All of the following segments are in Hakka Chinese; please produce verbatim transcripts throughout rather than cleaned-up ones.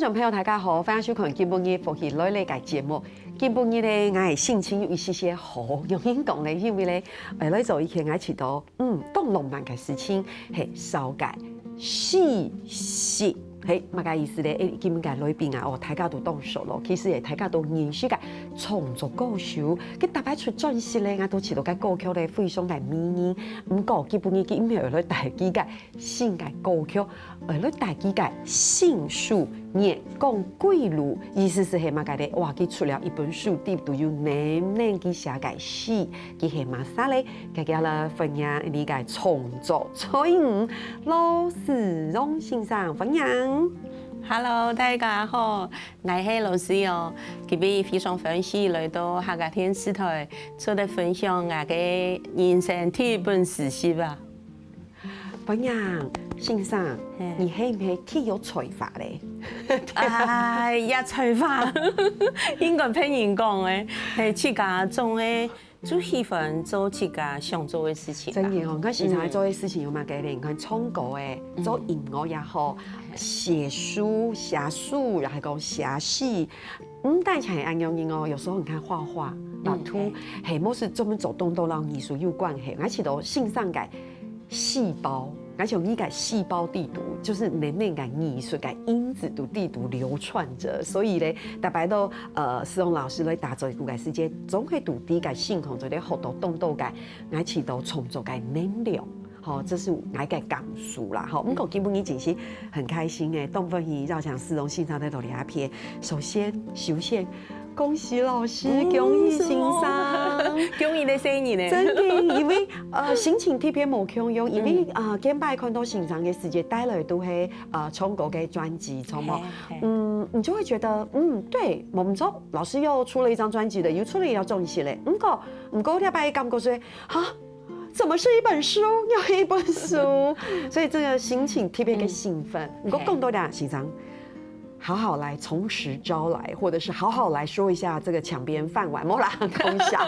觀眾朋友，大家好，歡迎收看今晡日福氣來了个節目。今晡日呢，𠊎个心情有一些些好，原因講呢，因為呢，呃，來做一件𠊎試著，嗯，當浪漫个事情，係燒个喜食。係，麼个意思呢？誒，今晡日个來賓啊，哦，大家都當熟咯，其實也大家都認識个創作歌手，佢逐擺出專輯呢，𠊎都試著个歌曲呢，非常个迷人。毋過，今晡日佢毋係來帶佢个 新个歌曲，呃，來帶佢个新書《月光歸路》，意思係係麼个咧？哇，佢出了一本書，裡肚有滿滿佢寫个詩，佢係麼儕咧？大家來歡迎你个創作才女羅思蓉先生，歡迎。Hello，大家好，𠊎係羅思蓉，今晡日非常歡喜來到客家電視台，做得分享𠊎个人生第一本詩集啊。 歡迎，先生，嘿。你係毋係忒有才華咧？哎呀，才華，應該騙人講个，係自家總係就喜歡做自家想做个事情啦。真个哦，你看先生做个事情有麼个咧？你看唱歌个，做音樂也好，寫書、寫書，也係講寫詩， 毋單淨係恁樣哦，有時候你看畫畫、畫圖，係，無係專門做動作，摎藝術有關係。𠊎試著先生个細胞，𠊎想你个細胞裡肚，就係滿滿个藝術个因子都裡肚流竄著。所以咧，逐擺都，呃，思蓉老師來打嘴鼓个時節，總係都在个心空做得學著當多个，𠊎試著創作个能量。 吼，這係𠊎个感受啦，吼。毋過今晡日真係很開心誒，當歡喜邀請思蓉先生來到這片。首先，首先，恭喜老師，嗯，恭喜先生。恭喜你生日呢。真个，因為，呃，心情特別無共樣，因為，嗯。呃，見擺看著先生个時節，帶來都係，呃，唱歌个專輯，著無？嘿，嘿。嗯，你就會覺得，嗯，對，無錯，老師又出了一張專輯了，又出了一張專輯了。毋過，毋過，這擺感覺係，哈， 怎麼是一本書又一本書？所以這個心情特別个興奮。嗯。毋過講到這，先生，好好來從實招來，或者是好好來說一下這個搶別人飯碗，無啦，開玩笑。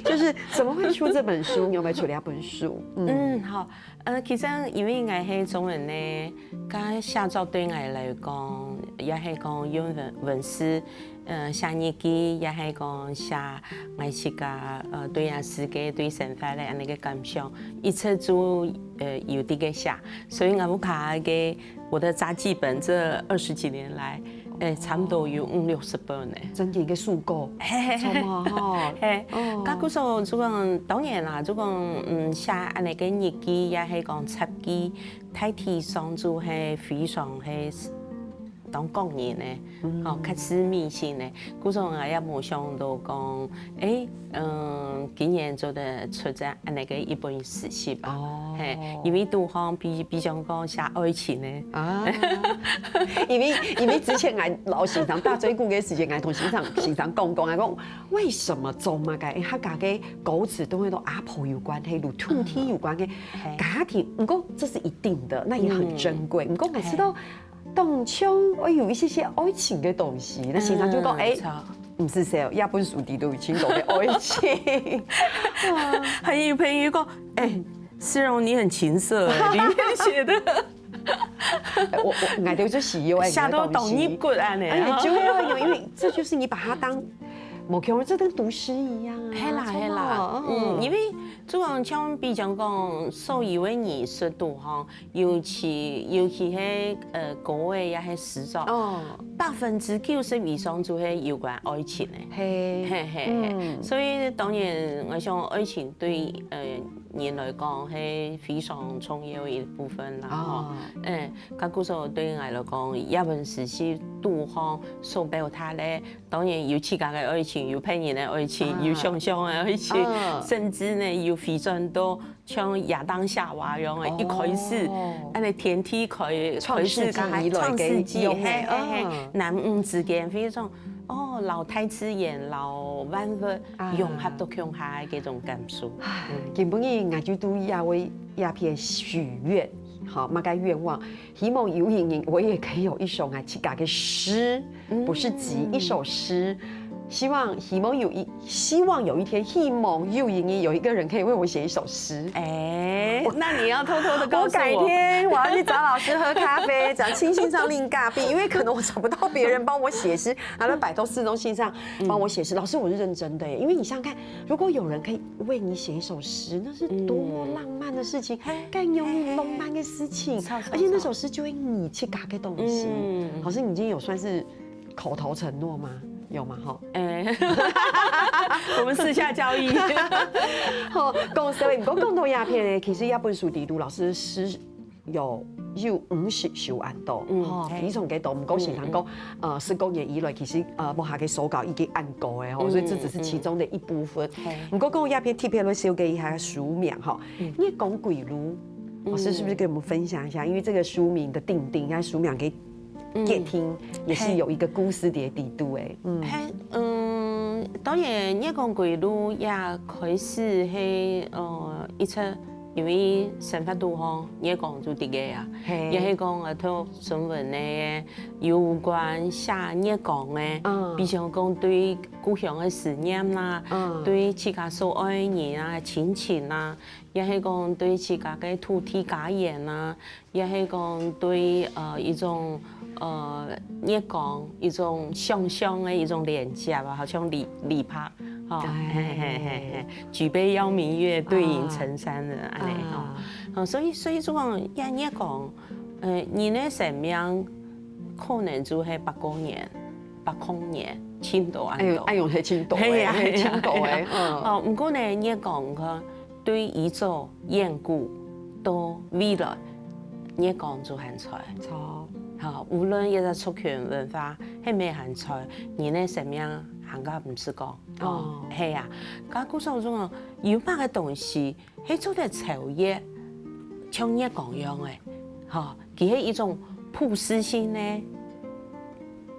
就是怎麼會出這本書？你有沒有出了一本書？嗯。嗯，好。呃，其實因為𠊎係中文呢，該寫作對𠊎來講，也係講用文，文字 呃，寫日記，也係講寫𠊎自家，呃，對這世界、對生活个恁呢个感想，一直就，呃，有在該寫。所以𠊎屋下个我的雜記本，這二十幾年來，呃，差不多有五六十本呢。真个一個書庫，嘿嘿嘿。著無吼？嘿，哦。該故所就講，當然啦，就講，嗯，寫恁呢个日記，也係講雜記，大體上就係非常係 當個人呢，嗯。吼，較私密性呢。故所𠊎也無想到講，誒，嗯，今年做得出這恁呢个一本詩集啊。哦。嘿，因為都好比，比方講寫愛情呢。啊。因為，因為之前𠊎摎先生打嘴鼓个時間，𠊎同先生，先生講講，𠊎講，為什麼做麼个，誒，客家个歌詞都會摎阿婆有關係，摎土地有關係，嗯。嘿。家庭，毋過這是一定的，那也很珍貴。嗯。毋過𠊎試著 當像會有一些些愛情个東西，該先生就講，嗯，誒，著。毋係寫，這本書裡肚有盡多个愛情。還有朋友講，誒，思蓉你很情色誒，裡面寫的。誒，我，我，𠊎兜就喜歡寫到當入骨恁呢，哎呀，就會很有，因為這就是你把它當，無可能，這跟讀詩一樣啊，係啦，著無？係啦，嗯，嗯。因為就講像比方講，所有个藝術都吼， 尤其，尤其係，呃，歌仔也係詩作，哦。百分之九十以上就係有關愛情个。嘿。嘿，嘿，嘿。嗯。所以當然，𠊎想愛情對，呃，人來講係非常重要个一部分啦，吼。哦。嗯，該故所對𠊎來講，這本詩集肚項所表達个，當然有自家个愛情，有別人个愛情，啊。有想像个愛情，嗯。甚至呢，有回轉到 像亞當夏娃樣个，哦。一開始，恁呢天地開，創世紀以來个開始个，創世紀，樣个，嘿，嘿，嘿，啊。男女之間非常，哦，摎大自然、摎萬物，啊。融合到共下个這種感受。唉，嗯。今晡日𠊎就對這位，這篇許願，好，麼个願望，希望有一日我也可以有一首𠊎自家个詩，嗯。不是集，一首詩，希望希望有一希望有一天，希望有一日有一个人可以为我写一首诗。哎，那你要偷偷地告诉我。我改天我要去找老师喝咖啡，找清信上练咖啡，因为可能我找不到别人帮我写诗，然后拜託世宗信上帮我写诗。老师，我是认真的耶，因为你想想看，如果有人可以为你写一首诗，那是多么浪漫的事情，更有你浪漫的事情，而且那首诗就会你自家个东西。老师，你今天有算是口头承诺吗？有吗？哈。哎，我们私下交易。好，讲笑的，不过讲到影片呢，其实这本书里肚老师诗有有五十首恁多，嗯，吼，嘿。非常个多。不过是通讲，呃，十多年以来，其实呃，无下个手稿已经恁多个吼，所以这只是其中的一部分。嘿。不过讲影片特别来修改一下书名吼，月光归路，老师是不是跟我们分享一下？因为这个书名的定定，应该书名给 嗯。也听，也是有一个故事的底肚欸。嗯。嘿，嗯，当然，月光归路也开始係，呃，一直因为生活肚吼，月光就在个啊，嘿。也係讲，呃，讀新闻个，有关写月光个，嗯。比如讲对故乡个思念啦，嗯。对自家所爱个人啊、亲情啊，也係讲对自家个土地家园啊， 也係讲对，呃，一种，呃，月光，一种想像个一种连接吧，好像李，李白，吼，哎。嘿，嘿，嘿，嘿，举杯邀明月，对影成三人，恁呢，吼。啊。哦，所以，所以就讲，也，也讲，呃，人个生命可能就係百个年、百空年，盡多恁多。哎呦，哎呦，係盡多欸，嘿呀，係盡多欸，嘿呀。嗯。哦，不过呢，你也讲，你看， 对宇宙、远古到未来，月光就還在。著。吼，無論一隻族群文化，係毋係還在，人个生命還較毋使講。哦。哦，係啊，該故所講，有麼个東西係做得超越，像月光樣个，吼，佢係一種普世性个，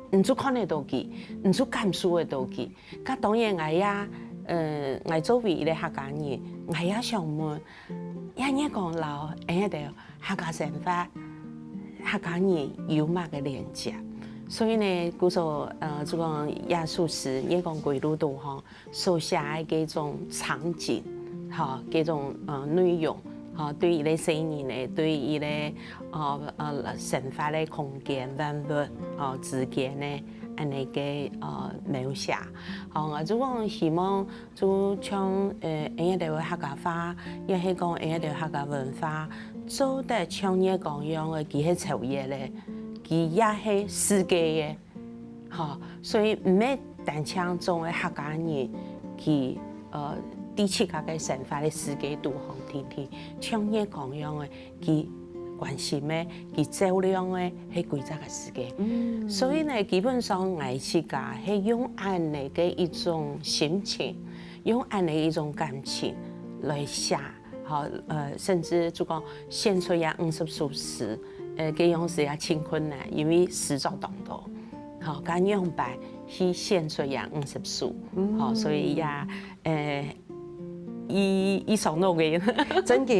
你就看得到佢，你就感受得到佢。 該當然𠊎也，呃，𠊎作為一個客家人，𠊎也想問，也月光摎𠊎兜客家生活、客家人有麼个連接？所以呢，故所，呃，就講這首詩，月光歸路肚吼，所寫个該種場景，吼，該種，呃，內容，吼，對一個細人呢，對一個，呃，呃，生活个空間、萬物，吼，之間呢，恁呢个，呃，描寫。 哦，𠊎就講希望就像，呃，𠊎兜个客家話，也係講𠊎兜客家文化，做得像月光樣个，佢係超越个，佢也係世界个，吼，所以毋係單淨做个客家人，佢，呃，在自家个生活个世界肚項定定，像月光樣个， 佢關心个、佢照亮个係歸隻个世界。嗯。所以呢，基本上𠊎自家係用恁呢个一種心情，用恁呢一種感情來寫，吼，呃，甚至就講選出這五十首詩，呃，該樣式也盡困難，因為詩作當多，吼，該仰般去選出這五十首，嗯。吼，所以也，呃， 一，一首弄个。真个，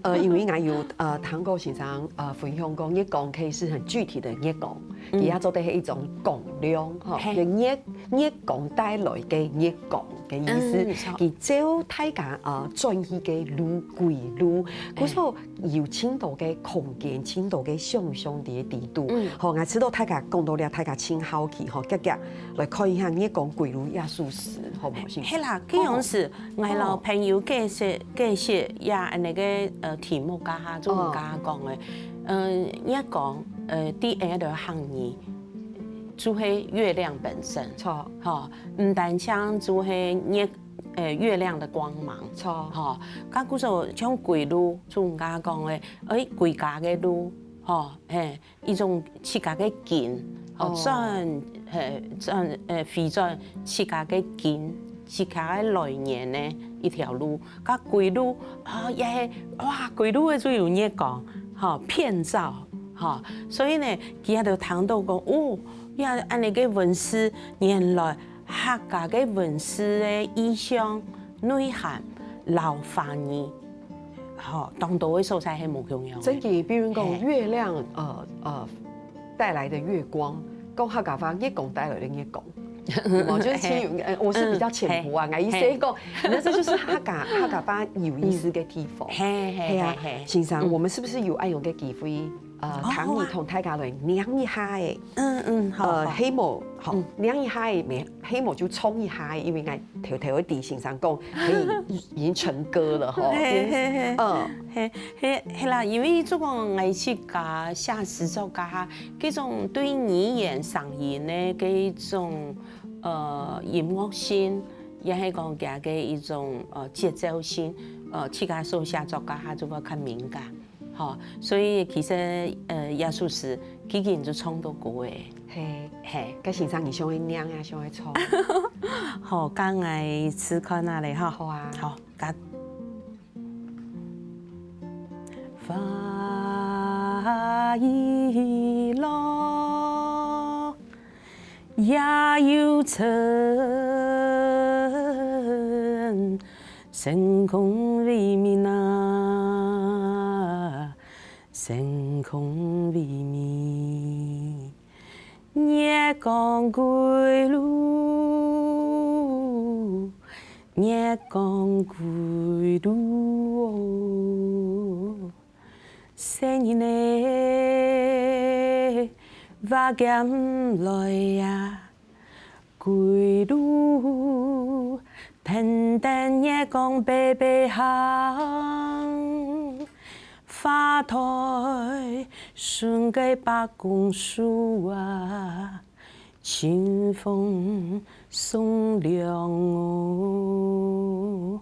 呃，因為𠊎有，呃，聽過先生，呃，分享過，月光可以是很具體的月光，嗯。佢也做得係一種光亮，吼，嘿。就月，月光帶來个月光个意思，嗯，沒錯。佢照大家，呃，轉去个路歸路，哎。故所有盡多个空間，盡多个想像在底肚。嗯。吼，𠊎知道大家講到這，大家盡好奇，吼，遽遽來看一下月光歸路這首詩，好無？先生。係啦，該樣式 𠊎摎朋友解釋，解釋這恁呢个，呃，題目該下，就恁樣講个。嗯，月光，呃，對𠊎兜客人，就係月亮本身。著。吼，毋單淨就係月，呃，月亮个光芒。著。吼，該故所像歸路，就恁樣講个，欸，歸家个路，吼，嘿， 一種自家个根，吼，哦。轉，嘿，轉，呃，回轉自家个根，自家个來源个一條路。該歸路，哦，也係，哇，歸路个就有月光，吼，遍照，吼。所以呢，佢也就聽到講，哦，也恁呢个文字，原來客家个文字个意象、內涵，摎華語 吼，當多个所在係無共樣个。真个，比如講嘿。月亮，呃，呃，帶來的月光，講客家話，月光帶來的月光。有没有？就是轻语，呃，我是比较浅薄啊，嗯，我意思是讲，那这就是客家，客家话有意思的地方。嘿，嘿，嘿啊，嘿，嘿。先生，嗯。我们是不是有恁样个机会，呃，哦，好啊。听你同大家来念一下诶？嗯，嗯，好，呃，好。希望，好，嗯。念一下诶，没，希望就唱一下诶，因为俺偷偷地听先生讲，可以已经成歌了吼。嘿，嘿，嘿。嗯。嘿，嘿，嘿啦，因为就讲俺自家写诗作家，这种对语言上音的这种 呃，音乐性，也係講佢个一種，呃，節奏性，呃，自家所寫作个，佢就會較敏感，吼。所以其實，呃，這首詩既經就唱到歌誒。嘿，嘿。該先生，你想愛念也想愛唱？好，該𠊎試看啊咧，吼。好啊。好，該花已落， 夜又沉，星空微明啊，星空微明。月光归路，月光归路哦。 細人仔，還敢來啊？歸路，跈等月光白白行。花台脣个伯公樹啊，清風送涼哦。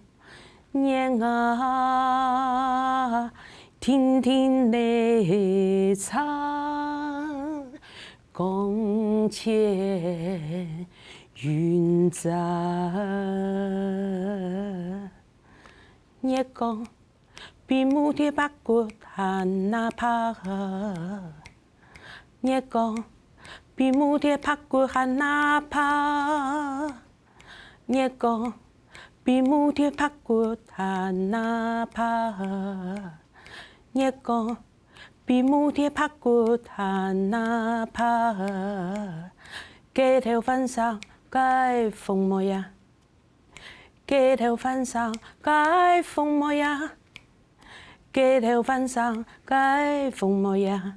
月牙定定來唱，光牽雲霧。月光比蝴蝶拍骨還那拍，月光比蝴蝶拍骨還那拍。 月光比蝴蝶拍骨還那拍，月光比蝴蝶拍骨還那拍。街頭歡聲个鳳妹啊，街頭歡聲个鳳妹啊，街頭歡聲个鳳妹啊。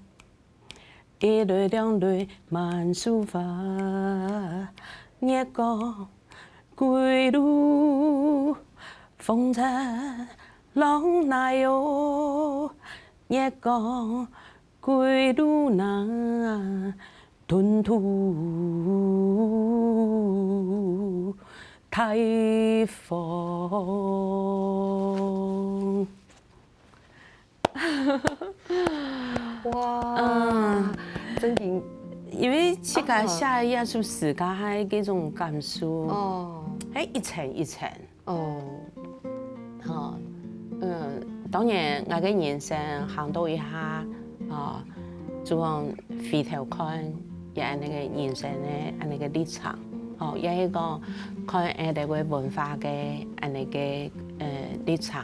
一蕊兩蕊滿樹花，月光歸路，風嗔浪哪喲，月光歸路哪，吞吐大風。 哇，嗯。真經，因為自家寫个這首詩，哦。自家个這種感受，哦。係一層一層。哦。吼，嗯，當然，𠊎个人生行到一下，哦，就講回頭看，也恁呢个人生个恁呢个歷程，哦，也係講看𠊎兜个文化个恁呢个，呃，歷程，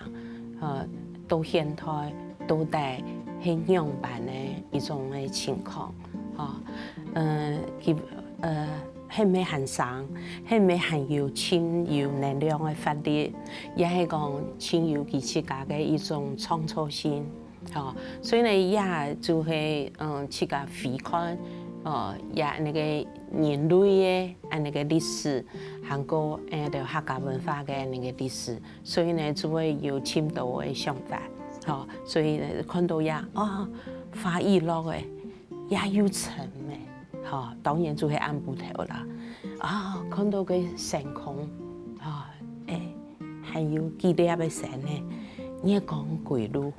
哦，到現代， 到底係仰般个一種个情況，吼。呃，佢，呃，係毋係還生，係毋係還有盡有能量个活力，也係講盡有佢自家个一種創造性，吼。所以呢，也就係，嗯，自家回看，呃，也恁呢个人類个恁呢个歷史，還過，呃，就客家文化个恁呢个歷史。 所以呢，就會有盡多个想法，吼。所以呢，看到這，哦，花已落了，夜又深了，吼，當然就係暗晡頭啦。啊，看到个星空，吼，欸，還有幾粒个星仔，月光歸路，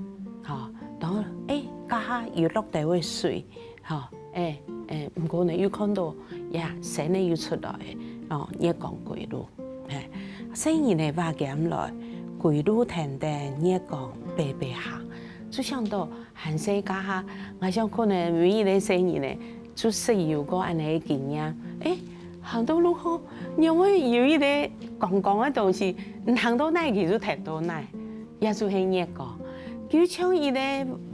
吼，當，欸，該下有落兜个水， 吼，欸，欸，毋過呢，又看到，呀，星仔又出來了，哦，月光歸路，嘿，細人仔還敢來，歸路跈等月光白白行，就想到還細該下，𠊎想可能每一個細人仔，就識有過恁呢个經驗，欸，行到路口，仰會有一個光光个東西，行到哪佢就跈到哪，也就係月光，就像一個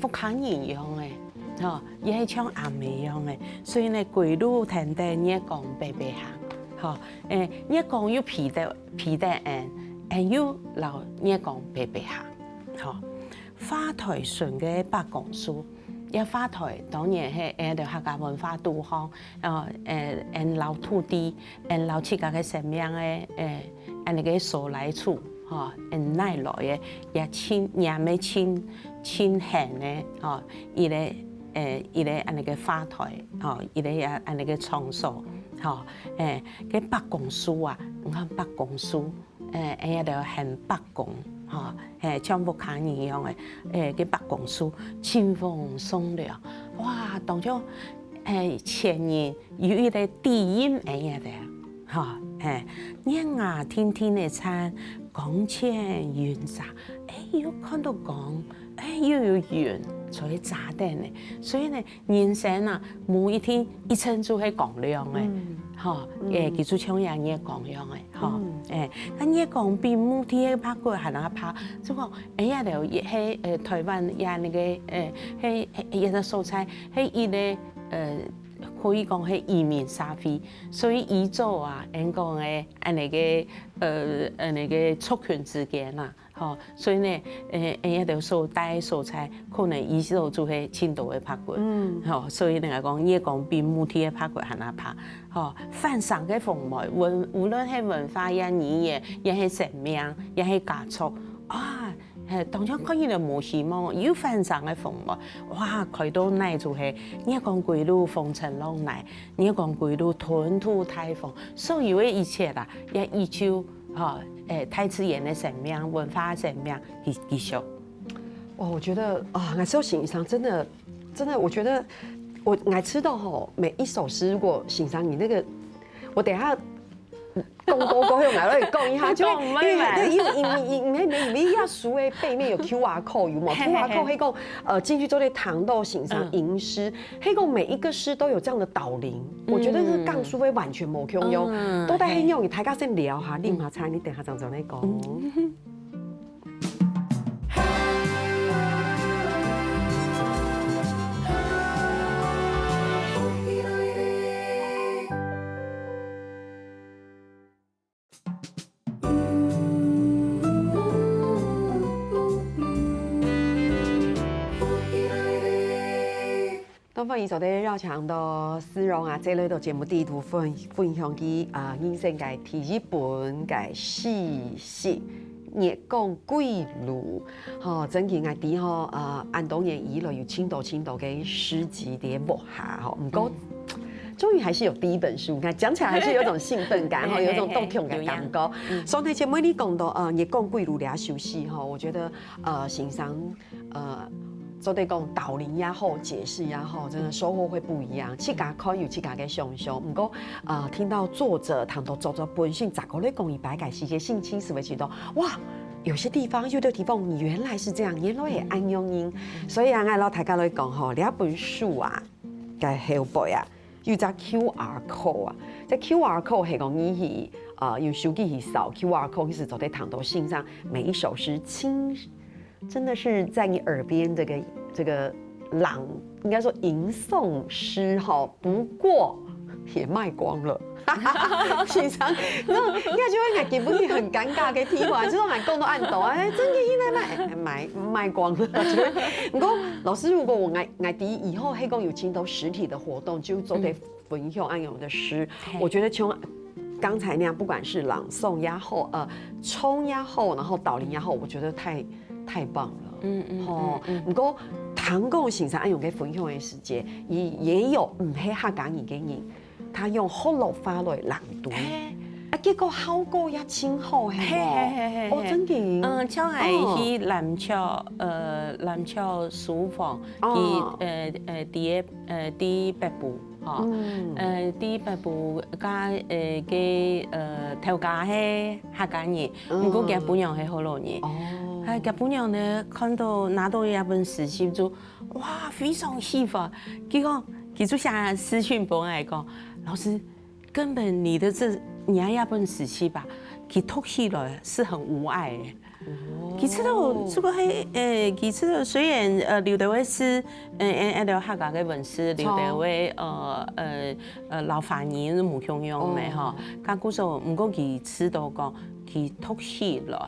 屋下人樣仔。 吼，也係像阿姆樣仔，所以呢，歸路跈等月光白白行。吼，誒，月光又陪得，陪得𫣆，𫣆又摎月光白白行，吼。花台脣个伯公樹，這花台當然係𫣆兜客家文化肚項，呃，誒，𫣆摎土地，𫣆摎自家个生命个，誒，恁呢个所來處，吼，𫣆哪來个，也親，也乜親，親近个，吼，一個，誒，一個恁呢个花台，吼，一個也恁呢个場所，吼，誒，該伯公樹啊，你看伯公樹， 誒，𫣆兜喊伯公，吼，嘿，像屋下人樣个，誒，該伯公樹清風送涼，哇，當像，誒，前人有一個底蘊𫣆兜，吼，嘿，月牙定定仔燦，光牽雲紗，誒，又看到光，誒，又有雲，所以遮等呢。所以呢， 人生啊，無一定一陣就係光亮个，吼，誒，佢就像這月光樣个，吼，誒，該月光比目的个白骨還較白，就講，哎呀，就係，呃，台灣也那個，呃，係，係，也个所在，係一個，呃，可以講係移民社會，所以以早啊，人講个，恁呢个，呃，恁呢个族群之間啊， 吼，所以呢，誒，誒，這兜所在所在，可能以前就係盡多个白骨。吼，所以呢，講月光比目的个白骨還較白。吼，番生个紅梅，文，無論係文化也語言，也係生命，也係家族，啊，嘿，當像看起來無希望，有番生个紅梅，哇，開到哪就係月光歸路，紅塵浪哪，月光歸路，吞吐大風，所有个一切啦，也依舊 吼，誒，大自然个生命、文化个生命，繼，繼續。哇，我覺得啊，𠊎收先生真的，真的，我覺得我，𠊎知道吼，每一首詩，如果先生你那個，我等一下廣告過後，𠊎來講一下，就因為對，因為因為因為因為你要書的背面有QR code，有無？QR code 可以講，呃，進去做得談到先生吟詩，可以講每一個詩都有這樣的導聆，我覺得是講書會完全無共樣。都在很容易，大家先聊哈，另外才你等下講講那個。 當歡迎收聽《繞牆》到思榮啊，這類个節目第一度分分享佢啊人生个第一本个詩集《月光歸路》。吼，真經𠊎知吼，呃，恁多年以來有盡多盡多个詩集在屋下吼，毋過終於還是有第一本書，你看講起來還是有種興奮感吼，有種獨特个感覺。上台節目你講到呃《月光歸路》這首詩吼，我覺得呃先生 呃，做得講導聆也好，解釋也好，真的收穫會不一樣。自家看有自家个想像，毋過呃，聽到作者談到作者本身，再過來講一擺个時節，心情係會覺得哇，有些地方，有的地方原來是這樣，原來係恁樣呢。所以啊，𠊎摎大家來講吼，這本書啊，个後背啊，有隻QR code啊，這QR code係講你去呃用手機去掃QR code，你係做得聽到先生每一首詩清 真的是在你耳邊這個這個朗，應該說吟誦詩哈，不過也賣光了。先生，那那就會感覺不是很尷尬个地方，就說還講到恁多，哎，真的現在賣賣賣光了。不過老師，如果我𠊎𠊎知以後，係講有盡多實體的活動，就做得分享恁樣的詩，我覺得像剛才那樣，不管是朗誦也好，呃，唱也好，然後導聆也好，我覺得太太棒了。嗯嗯，吼，毋過聽講先生恁樣个分享个時節，佢也有毋係客家人个人，他用學老話來朗讀，啊，結果效果也盡好，係無？哦，真个。嗯，像𠊎去藍鳥，呃，藍鳥書房，佢呃呃，佇个呃，佇北部。 吼，呃，佇北部佮呃个呃頭家係客家人，毋過厥餔娘係學老人。啊，厥餔娘呢看到拿到這本詩集就哇非常喜歡，結果佢就寫私訊分𠊎講，老師，根本你的這你看這本詩集吧，佢讀起來是很無礙的。其實都這個係，呃，其實雖然呃，劉德華是，呃，呃，呃，客家个文字，劉德華，呃，呃，呃，摎華語是無共樣个吼。該故所，毋過佢知道講，佢讀起來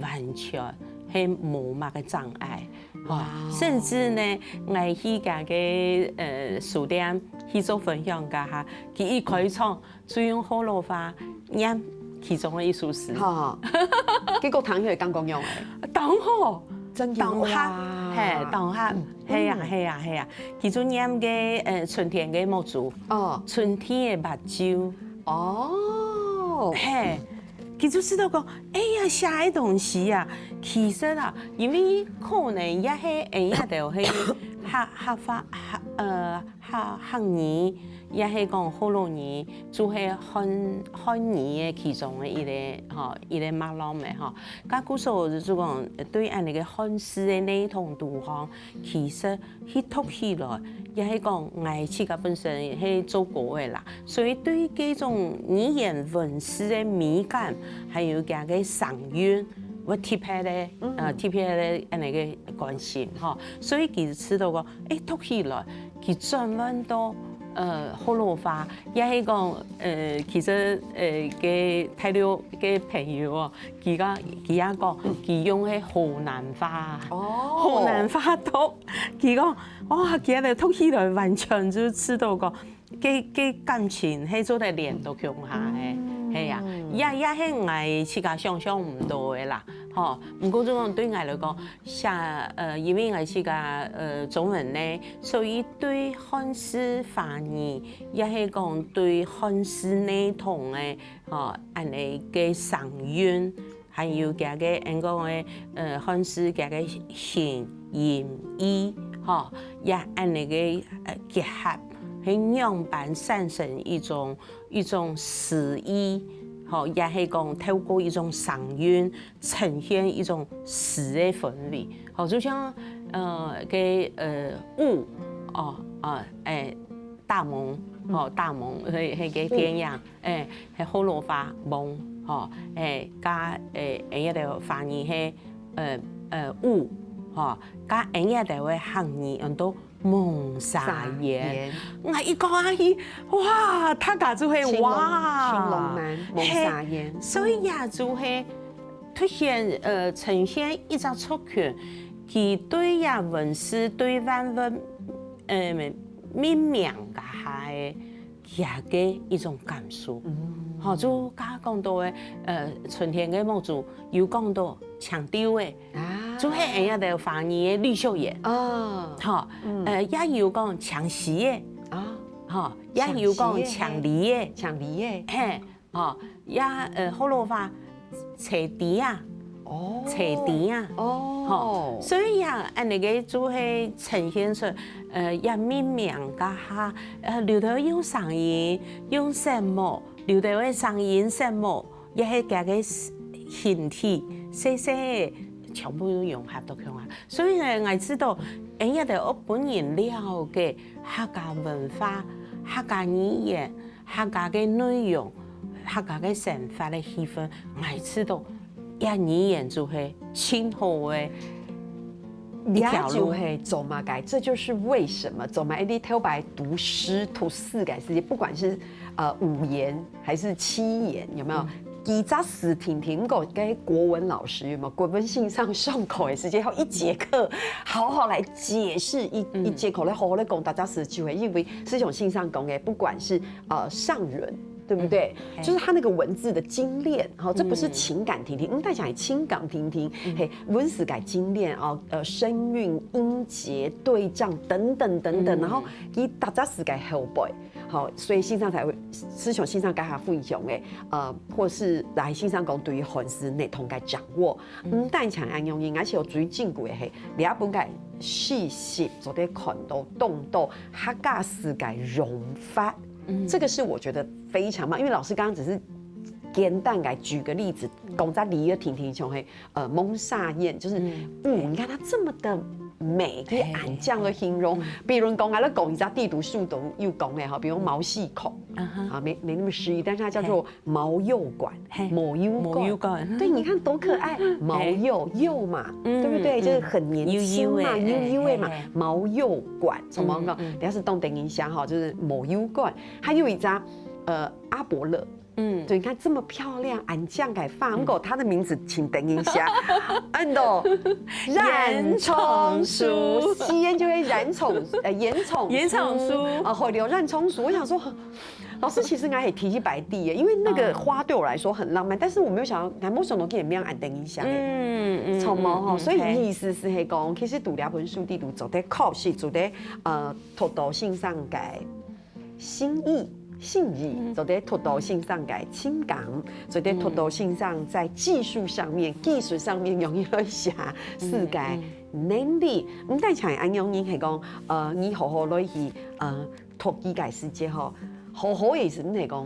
完全係無麼个障礙。吼，甚至呢，𠊎去佢个，呃，書店去做分享該下，佢一開場， 就用學老話念其中个一首詩。好，結果聽起來感覺仰仔？當好，真有啊。當合，係，當合，係啊，係啊，係啊。其中念个，呃，春天个目珠，哦，春天个目珠。哦，係，佢就知道講，哎呀，寫个東西啊，其實啊，因為可能也係，哎呀，就係客，客話，客，呃， 客，客語，也係講學老語，就係漢，漢語个其中个一個，吼，一個脈絡个吼。該故所就係講，對恁呢个漢字个系統肚項，其實去讀起來，也係講𠊎自家本身係做歌个啦，所以對這種語言文字个美感，還有佢个聲韻，有特別个，呃，特別个恁呢个關心吼。所以其實知道講，哎，讀起來 佢轉換到，呃，學老話，也係講，呃，其實，呃，个大陸个朋友哦，佢講，佢也講，佢用个河南話，哦，河南話讀，佢講，哇，佢个讀起來完全就知道講，个，个感情係做得連到共下个，係啊，也，也係𠊎自家想像毋到个啦，吼。毋過就講對𠊎來講，寫，呃，因為𠊎自家，呃，中文呢， 所以對漢字華語，也係講對漢字系統个，吼，恁呢个聲韻，還有佢个，恁講个，呃，漢字佢个形、音、義，吼，也恁呢个，呃，結合，係仰般產生一種，一種詩意，吼，也係講透過一種聲韻， 呈現一種詩个氛圍。吼，就像，呃，个，呃，霧，哦，呃，哎，大蒙，吼，大蒙，係，係个電影，哎，係學老話蒙，吼，哎，加，哎，哎，這个華語係，呃，呃，霧，吼，加哎，這个客語用到 濛沙煙。沙煙。𠊎一講下去，哇，大家就係，哇，青龍，青龍男，濛沙煙。係，所以也就係凸顯，呃，呈現一隻族群，佢對這文字、對萬物，呃，命名該下个，佢个一種感受。吼，就剛剛講到个，呃，春天个目珠，有講到青豆个， 啊。就係𠊎兜華語个綠繡眼。哦。吼，呃，也有講青絲个。啊。吼，也有講青梨个。青梨个。嘿，吼，也，呃，學老話，青梨啊。哦。青梨啊。哦。吼，所以啊，恁呢个就係呈現出，呃，也命名該下，呃，有兜用聲音，用色目，有兜个聲音、色目， 也係佢个形體，細細个全部都融合到共下。所以呢，𠊎知道，𠊎兜愛分人了解客家文化、客家語言、客家个內容、客家个生活个氣氛，𠊎知道，這語言就係盡好个一條路。這就係做麼个，這就是為什麼做麼个你頭擺讀詩、讀字个時節，不管是，呃，五言還是七言，有沒有？幾隻字定定，毋過該國文老師有沒有？國文先生上課个時間，有一節課好好來解釋一，一節課，來好好來講逐隻字就會，因為思想先生講个，不管是，呃，上人，對不對？就是他那個文字的精煉，好，這不是情感定定，嗯，大家講情感定定，嘿，文字个精煉哦，呃，聲韻、音節、對仗等等等等，然後佢逐隻字个後背， 好，所以先生才會，思想先生該下分享个，呃，或是來先生講對於漢字系統个掌握，毋單淨恁樣，而且有最珍貴个係，這本个詩集做得看到當多客家字个用法，這個是我覺得非常棒。因為老師剛剛只是簡單來舉個例子，講隻例仔定定像係，呃，濛沙煙，就是，嗯，你看它這麼的美，佢恁靚个形容。比如講，𠊎來講一隻地圖書都有講个吼，比如毛細孔，啊，沒沒那麼詩意，但是它叫做毛幼館，毛幼館。毛幼館。對，你看多可愛，毛幼幼嘛，對不對？就是很年輕嘛，幼幼的嘛，毛幼館，怎麼講？等下是動等一下哈，就是毛幼館，還有一隻呃阿勃勒。 嗯，對，你看這麼漂亮，恁靚个花，不過它的名字請等一下，安到煙囪樹，吸煙就會煙囪，呃，煙囪，煙囪樹，啊，好，有煙囪樹。我想說，老師，其實𠊎係第一擺知耶，因為那個花對我來說很浪漫，但是我沒有想到，𠊎無想到佢个名恁等一下，嗯嗯，什麼哈？所以意思是係講，其實讀這本書裡肚做得確實做得呃，讀到先生个 心意，心意，做得讀到先生个情感，做得讀到先生在技術上面、技術上面容易來寫詩个能力。毋單淨係恁樣，你係講，呃，你好好來去，呃，讀佢个時節吼，好好个意思，毋係講，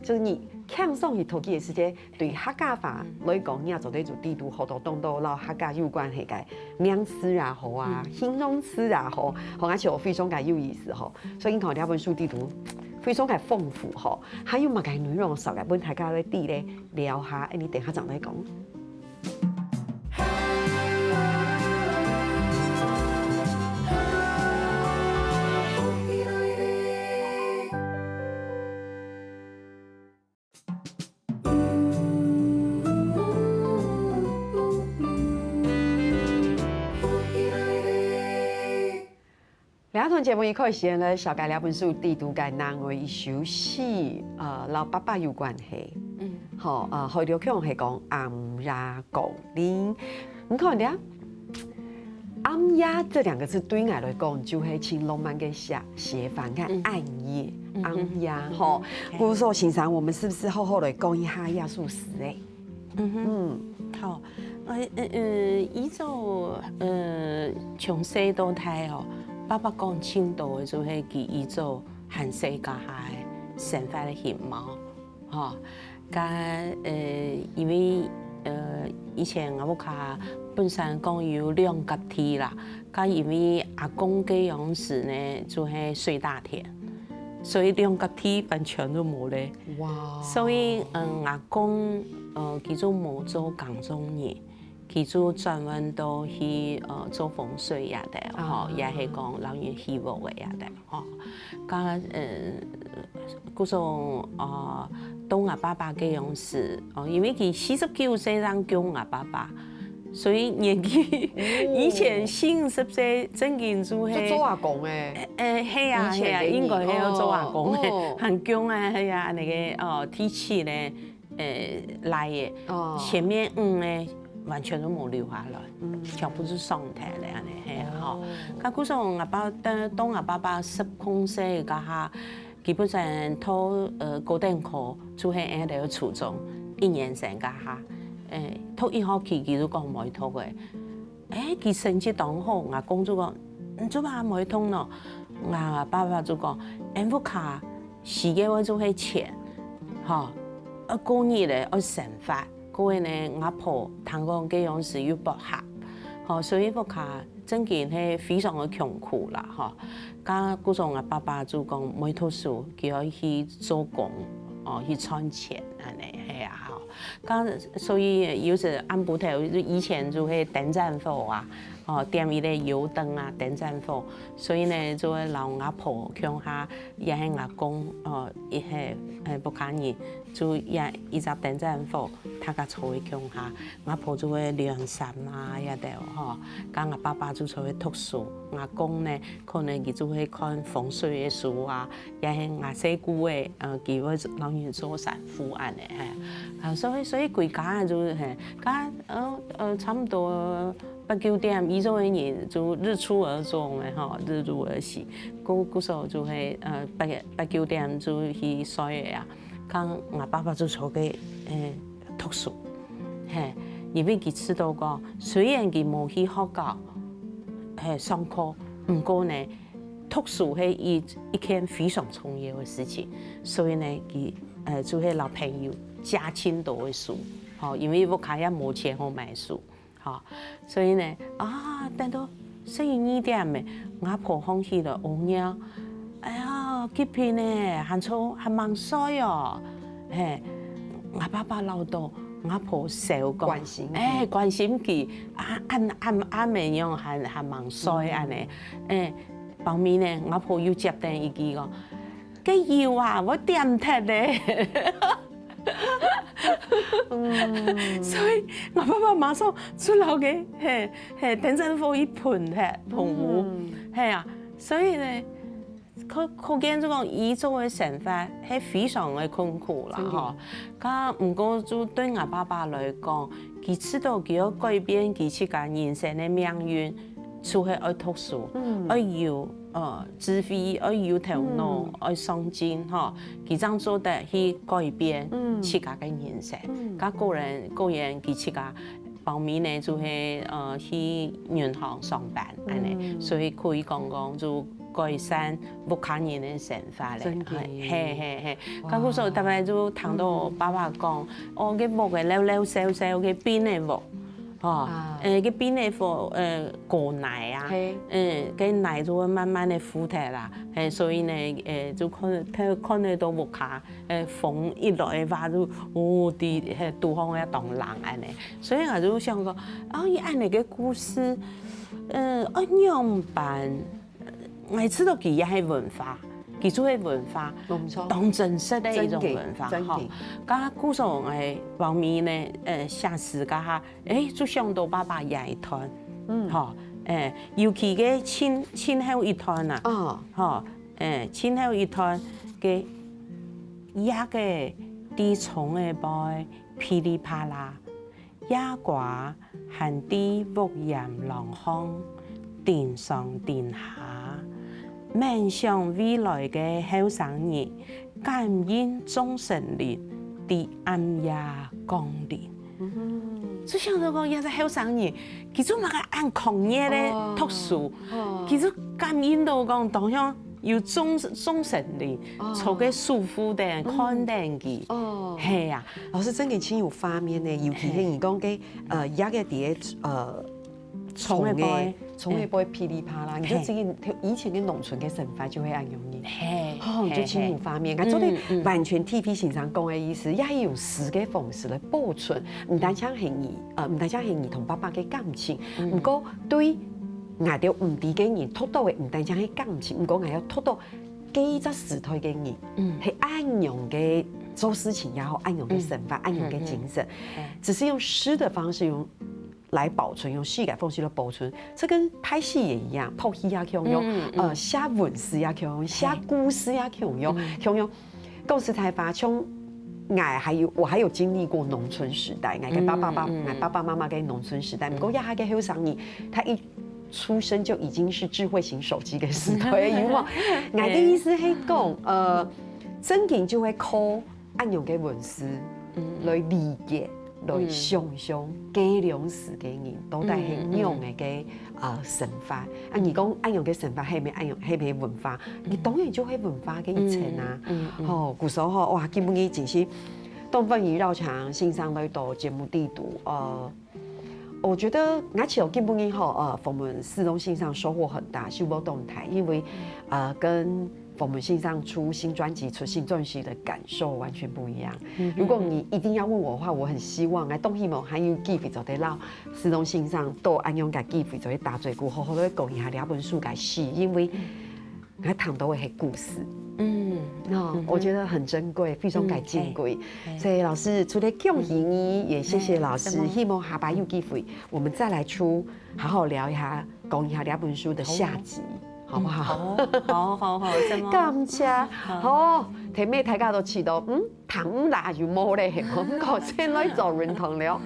就是你輕鬆去讀佢个時節， 對客家話來講，你也做得就知道好多當多摎客家有關係个名詞也好啊，形容詞也好，好，而且非常个有意思吼。所以你看這本書裡肚非常个豐富吼，還有麼个內容想愛分大家來知咧，聊下，恁呢等下正來講。 這段節目一開始呢，紹介這本書裡肚个另外一首詩，呃，摎爸爸有關係。嗯。吼，呃，海陸腔係講暗夜降臨。你看這， 暗夜這兩個字對𠊎來講，就係盡浪漫个寫寫法，你看暗夜，暗夜吼。故所先生，我們是不是好好來講一下這首詩誒？嗯，好，呃呃，以早呃從細到大哦，爸爸講盡多个就係佢以早還細該下个生活个形貌。 吼，該呃因為呃以前𠊎屋下本身講有兩甲地啦，該因為阿公該央時呢就係水稻田，所以兩甲地完全都無咧。哇！所以嗯阿公呃佢就無做耕種人，佢就轉換到去呃做風水這兜吼，也係講摎人起屋个這兜吼。 該呃故所呃到𠊎爸爸該央時哦，因為佢四十九歲正降𠊎爸爸，所以年紀以前四五十歲正經就係就做阿公誒。誒係啊係啊，應該係愛做阿公誒，還降啊係啊，該个哦第七呢 呃，來个，前面五个完全都無留下來，全部就上台了恁呢，係啊吼。該故所𠊎爸，當𠊎爸爸十空歲該下，基本上讀呃高等科就係𠊎兜初中一年生該下，誒，讀一學期佢就講毋愛讀个。 誒，佢成績當好，吾公就講，你做麼毋愛讀呢？吾爸爸就講，𠊎屋下需要个就係錢，吼，愛過日仔，愛生活，過後呢，吾婆聽講該央時又駁合，吼，所以屋下正經係非常个窮苦啦，吼。該故所吾爸爸就講毋愛讀書，佢愛去做工，哦，去賺錢，恁呢，係啊，吼。 該所以有時暗晡頭，以前就係燈盞火啊，吼，點一个油燈啊，燈盞火，所以呢，就會摎吾婆共下，也係吾公，哦，也係，呃，屋下人，就也一隻燈盞火，大家坐在共下，吾婆就會量衫啊，這兜吼，該吾爸爸就坐在讀書，吾公呢，可能佢就會看風水个書啊， 也係吾細姑仔，呃，佢會摎人做衫褲恁呢，係。啊，所以所以歸家就係，該呃呃差毋多八九點以上个人就日出而作个吼，日入而息。故故所就係呃八八九點就去睡个啊。該吾爸爸就坐該呃讀書，係，因為佢知道講，雖然佢無去學校，係上課，毋過呢， 讀書係一一件非常重要个事情，所以呢，佢呃就係摎朋友借盡多个書，吼，因為屋下也無錢好買書，吼，所以呢，啊，等到十一二點仔，吾婆䟘起來屙尿，哎呀，急迫呢，還著還吂睡哦，嘿，吾爸爸恅著，吾婆笑講，關心佢。哎，關心佢，啊，恁恁恁樣還還吂睡恁呢，哎，包尾呢，吾婆又接等一句講，該油啊，會點忒咧。所以吾爸爸馬上就摎該嘿嘿電暖火一噴忒，噴霧，嘿啊，所以呢，可可見就講，佢做个生活係非常个困苦啦吼。該毋過就對吾爸爸來講，佢知著佢愛改變佢自家人生个命運，就係愛讀書，愛有 呃，智慧，愛有頭腦，愛上進吼，佢正做得去改變自家个人生。該個人，個人佢自家包尾呢，就係呃去銀行上班恁呢，所以可以講講就改善屋下人个生活咧。嘿嘿嘿，該故所大家就聽著爸爸講，哦，該屋个老老少少个冰个屋， 吼，欸，該冰个火，呃，過泥啊，欸，該泥就會慢慢个浮忒啦，欸，所以呢，欸，就看看得著屋下，欸，風一來个話就，哦，地，欸，肚項也當冷恁呢。所以𠊎就想講，啊，佢恁呢个故事，呃，愛仰般？ 𠊎知著佢也係文化，佢就係文化，當真實个一種文化吼。該故所𠊎包尾呢，呃，寫詩該下，欸，就想著爸爸這一段，吼，欸，尤其該盡盡後一段啊，吼，欸，盡後一段个夜个在窗仔背噼里啪啦， 夜瓜還在屋簷廊項叮上叮下，愐想未來个後生日，感應眾神靈在暗夜降臨。就想著講，這隻後生人，佢做麼个恁狂熱个讀書，佢就感應著講，當像 有眾眾神靈坐該舒服个看等佢。係啊，老師真个盡有畫面呢，尤其係你講个，呃，這个在呃窗仔背，窗仔背噼里啪啦，你就知以前个農村个生活就係恁樣呢。係，吼，就盡有畫面，啊，做得完全體會先生講个意思，也係用詩个方式來保存，毋單淨係你，呃，毋單淨係你同爸爸个感情，毋過對 𠊎兜毋知个人讀著个毋單淨係感情，毋過𠊎兜讀著該隻時代个人，係恁樣个做事情也好，恁樣个生活，恁樣个精神，只是用詩的方式用來保存，用詩个方式來保存，這跟拍戲也一樣，讀戲也共樣，呃，寫文字也共樣，寫故事也共樣，共樣。 講實在話，像𠊎還有，我還有經歷過農村時代，𠊎个爸爸爸，𠊎爸爸媽媽个農村時代，毋過這下个後生人，他一出生就已經是智慧型手機个時代了，有無？𠊎个意思係講，呃，正經就會靠恁樣个文字來理解，來想像該量時个人到底係仰个个 呃，生活。啊，你講恁樣个生活，係毋係恁樣，係毋係文化？你當然就係文化个一層啊。吼，故所吼，哇，今晡日真係當歡喜邀請先生來到節目裡肚，呃，我覺得𠊎其實今晡日吼，呃，訪問施東先生收穫很大，收穫當大，因為，呃，跟 訪問先生出新專輯、出新專輯的感受完全不一樣。如果你一定要問我的話，我很希望，𠊎當希望還有機會做得摎施東先生到恁樣个機會做得打嘴鼓，好好來講一下這本書个事，因為𠊎談到的係故事。嗯，那我覺得很珍貴，非常个珍貴。所以老師，除了恭喜你，也謝謝老師，希望下擺有機會，我們再來出，好好聊一下，講一下這本書的下集。 好不好？好，好，好，好，感謝。好，聽著大家都試著，嗯，糖啦有無咧？毋過先來做運動了。